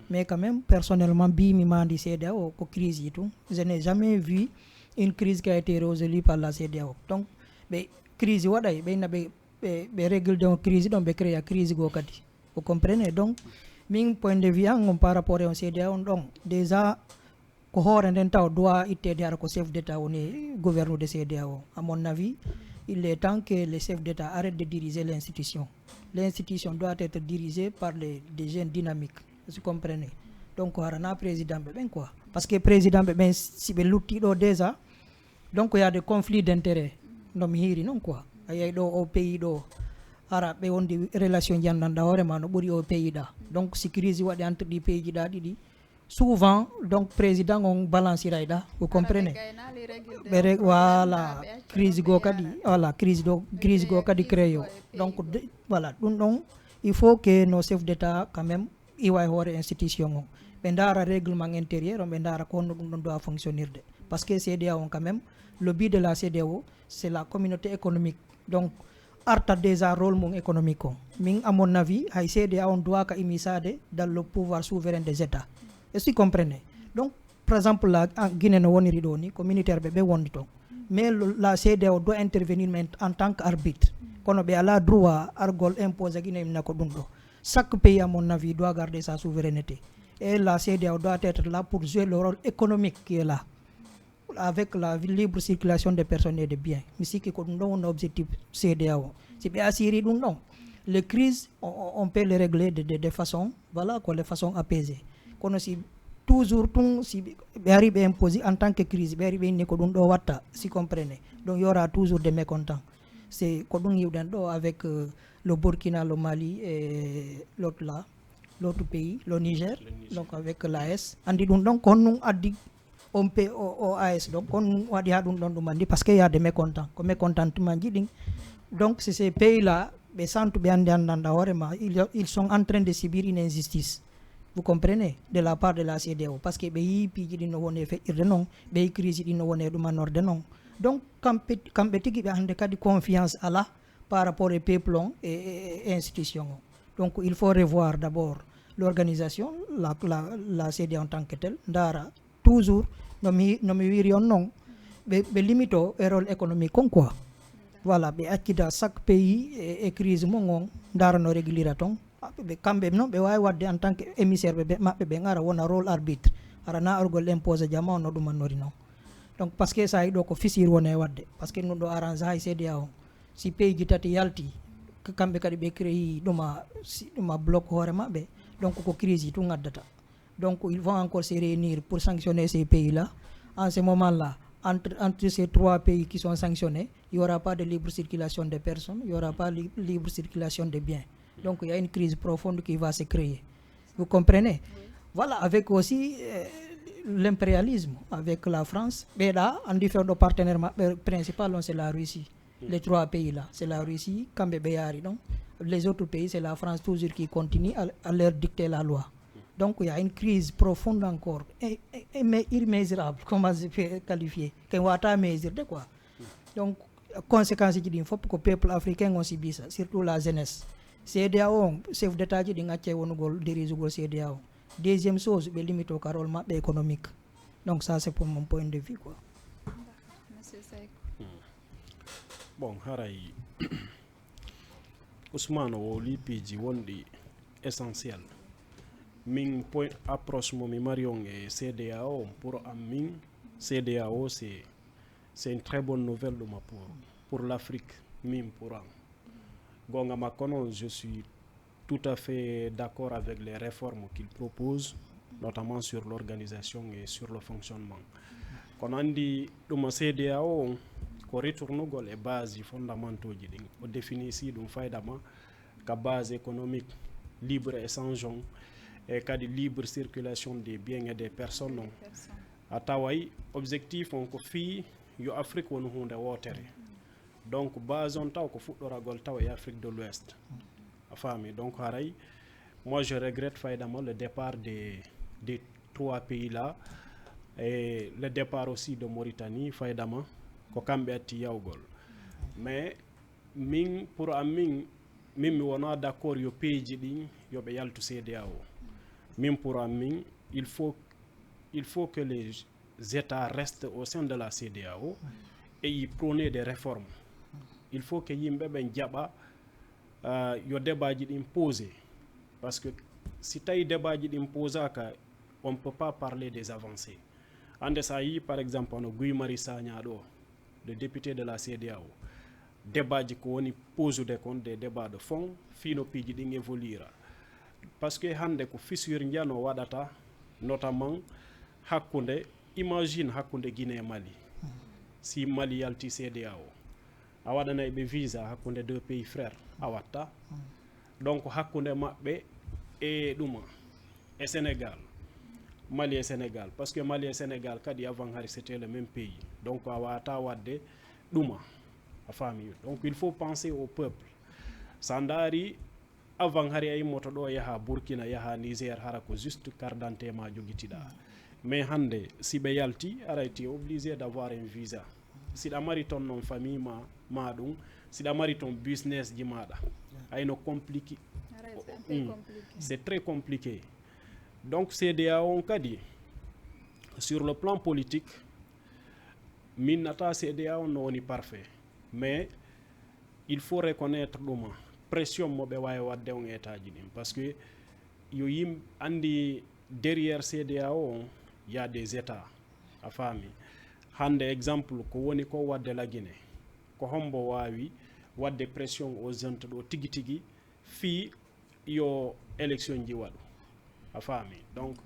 Mais quand même, personnellement, mbiimi mandi C D A O ko crise yi tun. Je n'ai jamais vu une crise qui a été résolue par la C D A O. Donc ɓe crise waɗay ɓe inna ɓe ɓe ɓe régulde on crise ɗon ɓe créa crise goo kadi. Vous comprenez? Donc min point de vue an on par rapport e on C D A O on ɗon déjà ko hoore nden taw doit itteede hara ko chef d'état woni gouvernude C D A O. À mon avis, il est temps que les chefs d'état arrêtent de diriger l'institution. L'institution doit être dirigée par les des jeunes dynamiques. Vous comprenez? Donc hara na président ɓe ɓen quoi, parce que président ɓe ɓen si ɓe lutti ɗo déjà, donc y a des conflits d'intérêt. No mi hiiri non quoi, a yiyay ɗo o pays ɗo hara ɓe wondi relation jandanɗa hoore ma no ɓuri o pays ɗa. Donc si crise waɗi entre ɗi pays ji ɗa ɗiɗi, souvent donc président on balance iray ɗa. Vous comprenez? Ɓe re- voilà, crise goo kadi, voilà, crise ɗo crise goo kadi créé o. Donc voilà, ɗum ɗon il faut que nos chefs d'état quand même iwa e hoore institution on. Ɓe ndaara règlement intérieur on, ɓe ndaara ko honno ɗum ɗon doit fonctionnirde. Parce que C D A O on, quand même, le but de la C D A O, c'est la communauté économique. Donc, arta déjà rôle mum économique on. Min, à mon avis, hay C D A O on doit ka immisaade dans le pouvoir souverain des États. Est-ce que vous comprenez? Donc, par exemple, la, en Guinée no woniri ɗo ni, ko militaire ɓe, ɓe wondi ton. Mais le, la C D A O doit intervenir, mais en tant qu'arbitre. Kono ɓe alaa droit argol imposer Guinée na ko ɗum ɗo. Chaque pays, à mon avis, doit garder sa souveraineté. Et la C D A O doit être là pour jouer le rôle économique qui est là. Avec la libre circulation des personnes et des biens. Mi sikki ko ɗum ɗon woni objectif C D A O. Si ɓe asiri ɗum ɗon, les crises, on, on, on peut les régler de, de, de façon, voilà, quoi, de façon apaisée. Kono si toujours tun, si ɓe, ɓe ari ɓe imposer en tant que crise, ɓe ari ɓe inni ko ɗum ɗo watta, si comprenez. Donc, il y aura toujours des mécontents. C'est ko ɗum yiwɗen ɗo avec, euh, le Burkina, le Mali et l'autre là, l'autre pays, le Niger, donc avec l'A E S. Andi ɗum ɗon, ko honɗum addi on pe-, o, o A E S ɗon, ko honɗum waɗi haa ɗum ɗon ɗum andi, parce que y a des mécontents, ko mécontentement ji ɗin. Donc, c'est ces pays-là, ɓe santu ɓe andi andanɗa hoore ma, ils, ils sont en train de subir une injustice. Vous comprenez? De la part de la C D A O, parce que ɓe yii piiji ɗin no woni e feƴƴirde non, ɓe yii crise ɗin no woni e ɗumanorde non. Donc, kamɓe, kamɓe tigi ɓe hande kadi confiance ala par rapport e peuple on e, e, e institution on. Donc, il faut revoir d'abord l'organisation, la, la, la C D A O en tant que telle, ndaara toujours, no mi, no mi wiiri on non, ɓe, ɓe limito e rôle économique on quoi. Voilà, ɓe accida chaque pays e, e crise mum on, ndaara no régulira ton. Ah, ɓe, kamɓe non, ɓe waawi waɗde en tant que émissaire ɓe, ɓe, maɓɓe ɓen ara wona rôle arbitre, ara na argol imposer jama on no ɗumannori non. Donc, parce que ça yiɗo ko fisir wona e waɗde, parce que ɗum ɗo arrange hay C D A O. Si pays ji tati yalti, k-, kamɓe kadi ɓe créé ɗuma, si ɗuma bloc hoore maɓɓe, donc ko crise tun addata. Donc, ils vont encore se réunir pour sanctionner ces pays-là. En ce moment-là, entre, entre ces trois pays qui sont sanctionnés, il y aura pas de libre circulation des personnes, il y aura pas li-, libre circulation des biens. Donc, il y a une crise profonde qui va se créer. Vous comprenez? Voilà, avec aussi, euh, l'impérialisme, avec la France. Ɓeeɗa, andi fewndo partenaire maɓɓe principal on, c'est la Russie. Les trois pays là, c'est la Russie, kamɓe ɓe yaari ɗon. Les autres pays, c'est la France toujours qui continue à, à leur dicter la loi. Donc, il y a une crise profonde encore, et, et, et mais immesurable, comment je peux qualifier, que wata mesurde quoi. Donc, conséquence ji ɗin fof ko peuple africain on subit ça, surtout la jeunesse. C D A O on, chef d'état ji ɗin accay wonugol, dirisugol C D A O. Deuxième chose, ɓe limito ka rôle maɓɓe économique. Donc, ça, c'est pour mon point de vue quoi. Monsieur Seck. Bon, haray Ousmane o wowli piiji wonɗi essentiel. Min point approche mo mi mari on e C D A O, pour am min, C D A O c'est, c'est une très bonne nouvelle ɗuma pour, pour l'Afrique, min pour an. Gonga makko non, je suis tout à fait d'accord avec les réformes qu'il propose, notamment sur l'organisation et sur le fonctionnement. Kono andi ɗuma C D A O on, ko retournugol e base fondamentaux ji ɗin. O définit si ɗum fayda ma ka base économique, libre échange on, e kadi libre circulation des biens et des personnes on. A taway objectif on ko fii yo Afrique wonu huunde wootere. Donc base on taw ko fuɗɗoragol taw e Afrique de l'Ouest. A faami? Donc haray, moi je regrette fayda ma le départ des, des trois pays là, et le départ aussi de Mauritanie, fayda ma ko kamɓe atti yawgol. Mais min, pour am min, min mi wona d'accord yo peeji ɗin yo ɓe yaltu C D A O. Min, pour am min, il faut, il faut que les États restent au sein de la C D A O et y prôner des réformes. Il faut que yimɓe ɓen jaɓa, euh, yo débat ji ɗin posé. Parce que si tawi débat ji ɗin posaka, on peut pas parler des avancées. Hande sa yii, par exemple, hono Guy Marius Sagna ɗo, le député de la C D A O, débat ji ko woni posude kon, des débats de fond, fii no piiji ɗin évoluera. Parce que hande ko fissure njano waɗata, notamment hakkunde, imagine hakkunde Guinée e Mali. Si Mali yalti C D A O, a waɗanay ɓe visa hakkunde deux pays frères, a watta. Donc hakkunde maɓɓe e ɗuma, e Sénégal, Mali e Sénégal, parce que Mali e Sénégal kadi avant hari c'était le même pays. Donc a wata wadde ɗuma, a faami? Donc il faut penser au peuple. Sa ndaari Avant hari a immoto ɗo, yaha Burkina, yaha Niger, hara ko juste carte d'identité ma jogitiɗa. Mais hande, si ɓe yalti, haray tu es obligé d'avoir un visa. Si ɗa mari ton non famille ma, ma ɗum, si ɗa mari ton business ji maɗa, ayno compliqué. Haray, c'est un peu Mm. compliqué. C'est très compliqué. Donc, C D A O on kadi, sur le plan politique, min nata C D A O on no woni parfait. Mais il faut reconnaître ɗuma pression mo ɓe wawi wadde on état ji ɗin. Parce que yo yim andi derrière C D A O on, y a des états. A faami? Hande exemple ko woni ko wadde la Guinée. Ko hombo wawi wadde pression aux jeunes ɗo tigi tigi fii yo élection ji waɗu. A faami? Donc,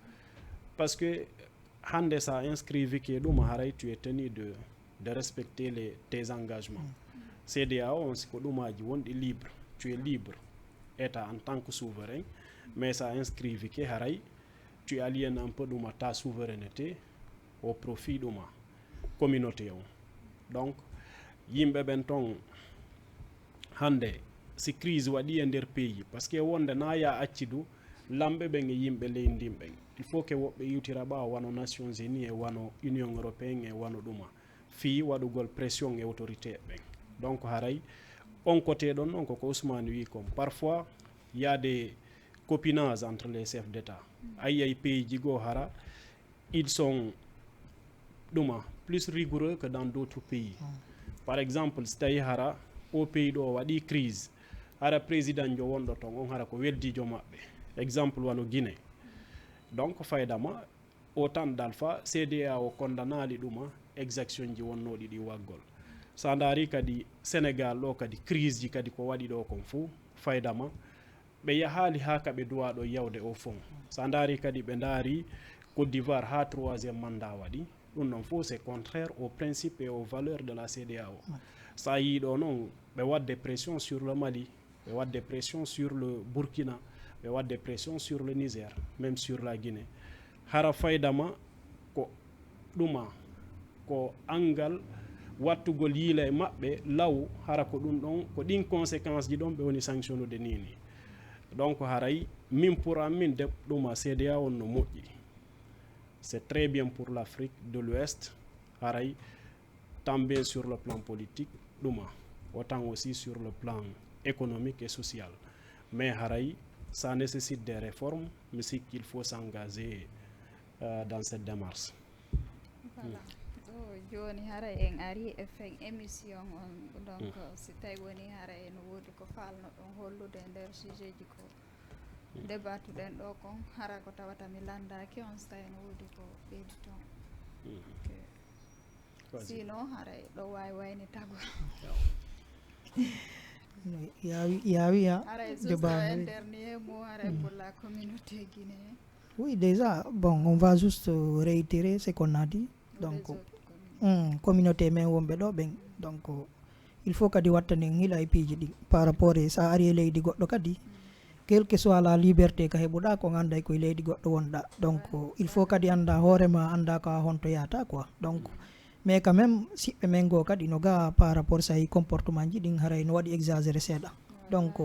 parce que hande sa inscrivike ɗuma haray tu es tenu de, de respecter les, tes engagements. C D A O on si ko ɗumaji wonɗi libre, tu es libre. État en tant que souverain, mais sa inscrivike haray tu aliènes un peu ɗuma ta souveraineté au profit ɗuma communauté on. Donc, yimɓe ɓen ton hande, si crise waɗi e nder pays, parce que wonde na ya acci du lamɓe ɓen e yimɓe leydi ndin ɓen, il faut que woɓɓe iwtira ɓaawo wano Nations Unies e wano Union Européenne e wano ɗuma, fii waɗugol pression e autorité ɓen. Donc, haray on côté ɗon, on ko, ko Ousmane wi kon, parfois, y a des copinages entre les chefs d'État. Ayi, ay pays ji goo hara, ils sont ɗuma plus rigoureux que dans d'autres pays. Par exemple, si tawi hara o pays ɗo waɗi crise, hara président jo wonɗo ton on hara ko weldijo maɓɓe. Exemple wano Guinée. Donc, fayda ma, o tan dalfa, C D A O kondanaali ɗuma exaction ji wonnooɗi ɗi waggol. Sa ndaari kadi Sénégal ɗo kadi crise ji kadi ko waɗi ɗo kon fuu, fayda ma, ɓe yahaali haa ka ɓe duwaa ɗo yawde au fond. Sa ndaari kadi ɓe ndaari Côte d'Ivoire haa troisième mandat waɗi. Ɗum ɗon fof, c'est contraire aux principes et aux valeurs de la C D A O. Sa yii ɗo noon, ɓe waɗde pression sur le Mali, ɓe waɗde pression sur le Burkina, ɓe waɗde pression sur le Niger, même sur la Guinée. Hara fayda ma ko ɗuma, ko anngal wattugol yiila e maɓɓe law, hara ko ɗum ɗon, ko ɗin conséquence ji ɗon ɓe woni sanctionnude nii nii. Donc, haray min, pour an min, de ɗuma C D A O on no moƴƴi. C'est très bien pour l'Afrique de l'Ouest, haray, tant bien sur le plan politique, ɗuma, autant aussi sur le plan économique et social. Mais haray, ça nécessite des réformes, mi sikki il faut s'engager, euh, dans cette démarche. Voilà. Ɗo jooni haray en ari e fin émission on. Donc, si tawi woni haray no woodi ko faalnoɗon hollude e nder sujet ji ko débattuɗen ɗo kon, hara ko tawata mi landaaki on, si tawi no woodi ko ɓeyditon. Ok. Sinon, haray ɗo waawi wayni tagol. No, yaawi, yaawi, ya. Haray juste un dernier mot, haray pour la communauté guinéenne. Oui, déjà, bon, on va juste réitérer ce qu'on a dit. Donc, hmm, communauté men wonɓe ɗo ɓen. Donc, il faut kadi wattanen hila e piiji ɗin par rapport e sa ari e leydi goɗɗo kadi. Quelle que soit la liberté ka heɓuɗa, ko annday koye leydi goɗɗo wonɗa. Donc, il faut kadi annda hoore ma, annda ka honto yahata quoi. Donc, mais quand même, siɓɓe men goo kadi no ga par rapport sa yi comportement ji ɗin haray no waɗi exagéré seeɗa. Donc,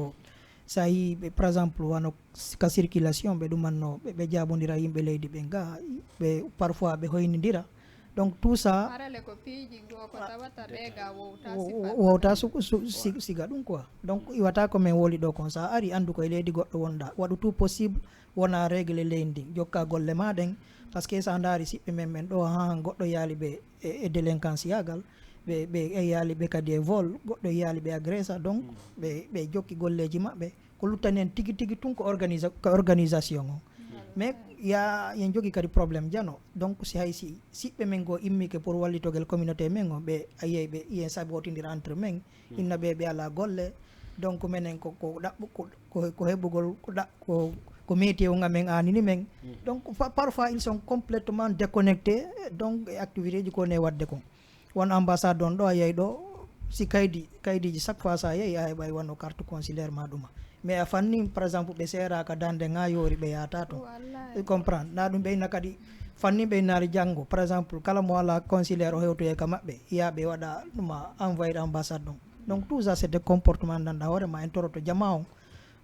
sa yi ɓe, par exemple, wano ka circulation, ɓe ɗumanno, ɓe, ɓe jaabondira yimɓe leydi ɓen ga, ɓe, parfois ɓe hoynidira. Donc, tout ça, harale ko piiji goo ko tawata ɓe ga wowta wo-, sifa wo-, wowta ɗum. Su-, su-, si-, siga ɗum quoi. Donc, iwata ko men woli ɗo kon, sa ari anndu koye leydi goɗɗo wonɗa, waɗu tout possible, wona règle leydi ndin, jokka golle ma ɗen, parce que sa ndaari siɓɓe men, men ɗo, ha, han goɗɗo yaali ɓe e, e délinquance yaagal, ɓe, ɓe e yaali ɓe kadi e vol, goɗɗo yaali ɓe agressa, donc, ɓe, ɓe jokki golleeji maɓɓe. Ko luttani en tigi tigi tun ko organisa-, ko organisation o. Mais ya, yen jogi kadi problème jano. Donc, si hay si siɓɓe men goo immike pour wallitogel communauté men o, ɓe a yiyay ɓe, yen sabotindira entre men, inna ɓe, ɓe alaa golle. Donc, menen ko, ko ɗaɓɓu-, ko, ko, ko heɓugol, ko ɗa-, ko, ko métier o ngamen aanini men. Donc, fa-, parfois, ils sont complètement déconnectés, donc, e activité ji ko ne waɗde kon. Won ambassade on ɗo, a yiyay ɗo, si kaydi, kaydiji chaque fois sa yehi, a heɓay wano carte consulaire ma ɗuma. Mais a fanni, par exemple, ɓe seera ka dande nga yoori ɓe yahata ton. Wallahi. Tu comprends? Na ɗum ɓe inna kadi, fanni ɓe innaali janngo, par exemple, kala mo alaa consulaire o hewtoye ka maɓɓe, ya ɓe waɗa ɗuma envoyer ambassade on. Donc, tout ça, c'est des comportements ndanɗa hoore ma en toroto jama on.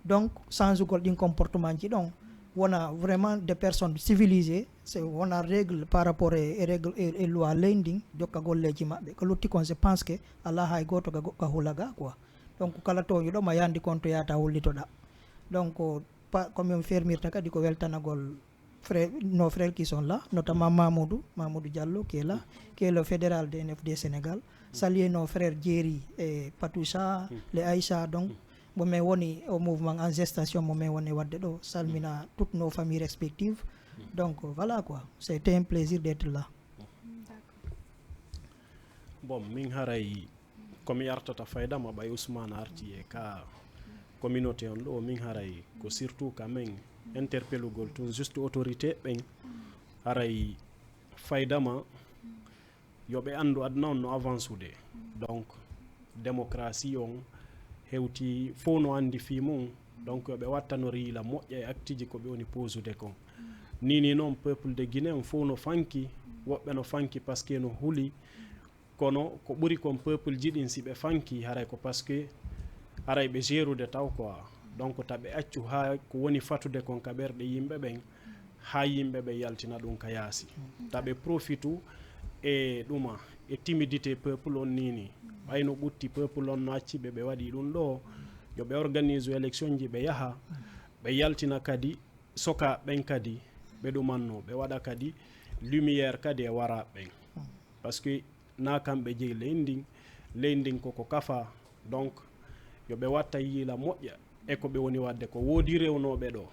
Donc, changugol ɗin comportement ji ɗon, wona vraiment des personnes civilisées, c'est wona règle par rapport e, e règle e, e loi leydi ndin, jokka golleeji maɓɓe. Ko lutti kon, je pense que alaa hay gooto ka, ka hula ga quoi. Donc, kala tooñuɗo ma yandi kon to yaata hullitoɗa. Donc, pa, ko min fermirta kadi ko weltanagol frère, nos frères qui sont là, notamment Mamoudou, Mamoudou Diallo qui est là, qui est le fédéral de N F D Sénégal. Saluer nos frères Jerry et Patoucha, les Aïcha, donc, bon, mais woni au mouvement en gestation, bon, mais woni wadde ɗo, salmina toutes nos familles respectives. Donc, voilà quoi, c'était un plaisir d'être là. Bon, min haray ko mi artata fayda ma ɓay Usman arti e ka communauté on ɗo, min haray ko surtout ka men interpellugol tun juste autorité ɓen, haray fayda ma yo ɓe anndu aduna on no avancude. Donc, démocratie on hewti fow no anndi fii mum. Donc, yo ɓe wattanor yiila moƴƴa e acte ji ko ɓe woni posude kon. Ni ni non peuple de Guinée on fow no fanki, woɓɓe no fanki parce que no huli, kono ko ɓuri kon peuple ji ɗin si ɓe fanki haray ko parce que haray ɓe gerude taw quoi. Donc, ta ɓe accu haa ko woni fatude kon ka ɓerɗe yimɓe ɓen, haa yimɓe ɓe yaltina ɗum ka yaasi. Ta ɓe profitu e ɗuma, e timidité peuple on nini. Ɓay no ɓutti peuple on no acci ɓe, ɓe waɗi ɗum ɗo, yo ɓe organise élection ji, ɓe yaha, ɓe yaltina kadi soka ɓen kadi, ɓe ɗumanno, ɓe waɗa kadi lumière kadi e wara ɓen. Parce que na kamɓe jeyi leydi ndin, leydi ndin koko kafa. Donc, yo ɓe watta yiila moƴƴa e ko ɓe woni waɗde ko. Woodi rewnooɓe ɗo.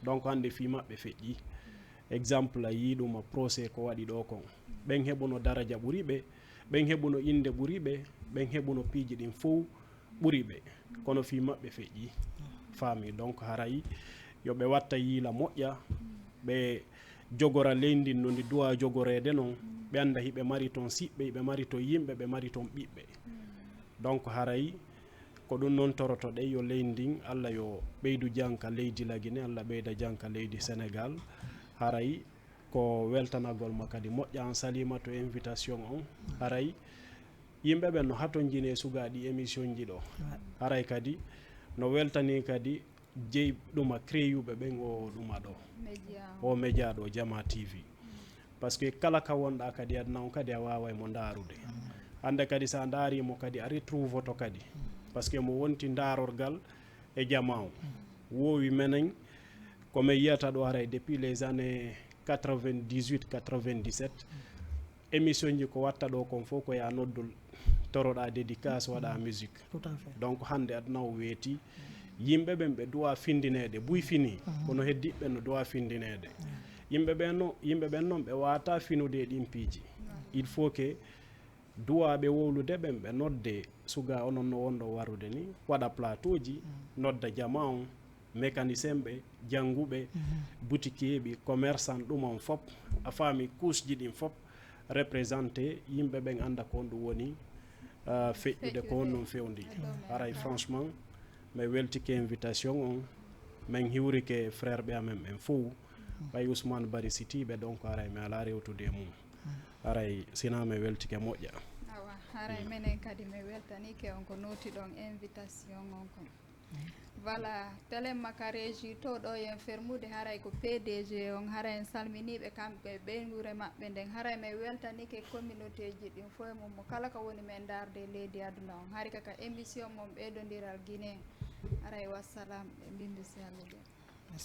Donc, hannde fii maɓɓe feƴƴi. Exemple, a yii ɗum a procès ko waɗi ɗo kon. Ɓen heɓuno daraja ɓuri ɓe, ɓen heɓuno innde ɓuri ɓe, ɓen heɓuno piiji ɗin fow ɓuri ɓe. Kono fii maɓɓe feƴƴi. Faami. Donc, haray yo ɓe watta yiila moƴƴa, ɓe jogora leydi ndin no ndi duwaa jogoreede non, ɓe annda hiɓe mari ton siɓɓe, hiɓe mari ton yimɓe, ɓe mari ton ɓiɓɓe. Donc, haray ko ɗum non torotoɗen, yo leydi ndin, Alla yo ɓeydu jam ka leydi Lagine, Alla ɓeyda jam ka leydi Senegal. Haray ko weltanagol ma kadi moƴƴa an Salimatu e invitation on. Haray yimɓe ɓen no hatonjini e sugaa ɗi émission ji ɗo. Haray kadi no weltanii kadi jey ɗuma créyuɓe ɓen o ɗuma ɗo. O média ɗo, Jama T V. Parce que kala ka wonɗaa kadi aduna on kadi a waaway mo ndaarude. Hannde kadi so a ndaarii mo kadi a retrouvoto kadi. Parce que mo wonti ndaarorgal e jama on. Woowi menen ko men yiyata ɗo haray depuis les années quatre-vingt-dix-huit, quatre-vingt-dix-sept, émission ji ko watta ɗo kon fof ko ya noddol, toroɗa dédicace, waɗa musique. Tout à fait. Donc hannde aduna o weeti, yimɓe ɓen ɓe duwa findineede, buy fini, kono heddiɓe ɓen no duwa findineede. Yimɓe ɓen no, yimɓe ɓen noon ɓe waata finude e ɗin piiji. Il faut que duwaaɓe wowlude ɓen ɓe nodde suga onon no wonɗo warude ni, waɗa plateau ji, nodda jama on, mécanicien ɓe, jannguɓe, boutique ɓe, commerçant, ɗum on fop, a faami couche ji ɗin fop représenté, yimɓe ɓen annda ko honɗum woni, ah, feƴƴude, ko honɗum fewndi. Haray franchement, mi weltike invitation on, min hiwrike frère ɓe amen ɓen fow, ɓay Ousmane Bari Sitiɓe, donc haray mi alaa rewtude e mum. Haray sinaa mi weltike moƴƴa. Awa, haray menen kadi mi weltanike on ko nooti ɗon invitation on kon. Voilà, telen ma ka régie to ɗo yen fermude, haray ko P D G on, haray en salminiɓe kamɓe e ɓeynguure maɓɓe nden, haray men weltanike communauté ji ɗin fof e mum mo kala ka woni men ndaarde e leydi aduna on, hari ka ka émission mon ɓeydondiral Guinée, haray wassalam, e mbindi si Alla jaɓi.